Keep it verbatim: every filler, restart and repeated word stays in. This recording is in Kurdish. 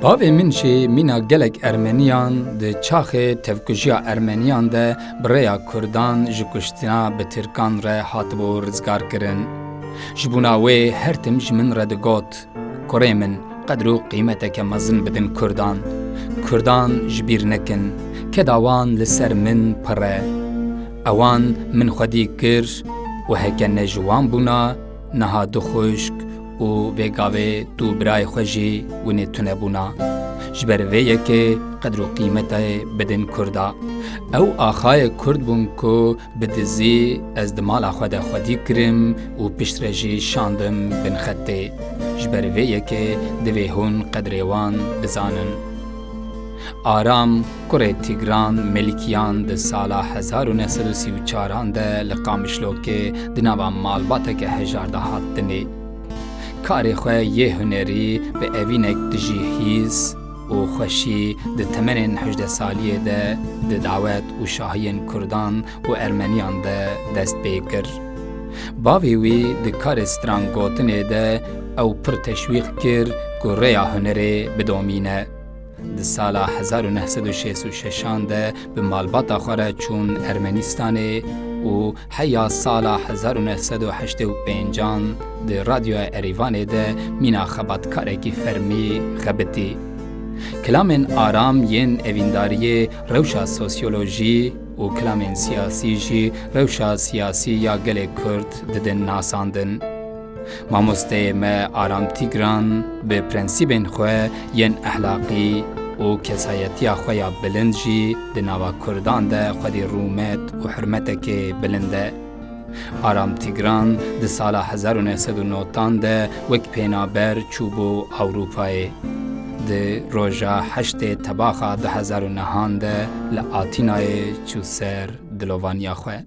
Bavê min jî mîna gelek Ermeniyan di çaxê tevkujiya Ermeniyan de bi rêya Kurdan ji kuştina bi Tirkan re hatibû rizgarkirin. Ji bona wê her tim ji min re digot, Kurê min, qedr û qîmeteke mezin bidin Kurdan. Kurdan ji bîr nekin. Keda wan li ser min pir e. Ewan min xwedî kir û heke ne ji wan bûna, niha du xwişk û vê gavê tu birayê xwe jî winê tune bûna. Ji ber vê yekê qedr û qîmetê bidin Kurda. Ew axayê Kurd bûn ku bi dizî ez di mala xwe de xwedî kirim û piştre jî şandim bin xetê. Ji ber vê yekê divê hûn qedrê wan bizanin. Aram, kurê Tîgran Melikiyan di sala hezar û neh sed û sî û çaran de li Qamişlokê di nava malbateke hejar de hat dinê. Karê xwe yê hunerî bi evînek dijî hîs û xweşî di temenên hejdeh saliyê de di dawet û şahiyên Kurdan û Ermeniyan de dest pê kir. Bavê wî di karê strangotinê de ew pir teşwîq kir ku rêya hunerê bidomîne. Di sala hezar û neh sed û şêst û şeşan de bi malbata xwe re çûn Ermenîstanê û heya sala hezar û neh sed û heştê û pêncan di Radyoya Erîvanê de mîna xebatkarekî fermî xebitî. Kilamên Aram yên evîndariyê rewşa sosyolojî û kilamên siyasî jî rewşa siyasî ya gelê Kurd didin nasandin. Mamosteyê me Aram Tîgran bi prensîbên xwe yên ehlaqî û kesayetiya xwe ya bilind jî di nava Kurdan de xwedî rûmet û hurmetekê bilind e. Aram Tîgran di sala hezar û neh sed û nod an de wek pênaber çûbû Ewropayê. Di roja heştê Tebaxa du hezar û neh an de li Atînayê çû ser dilovaniya xwe.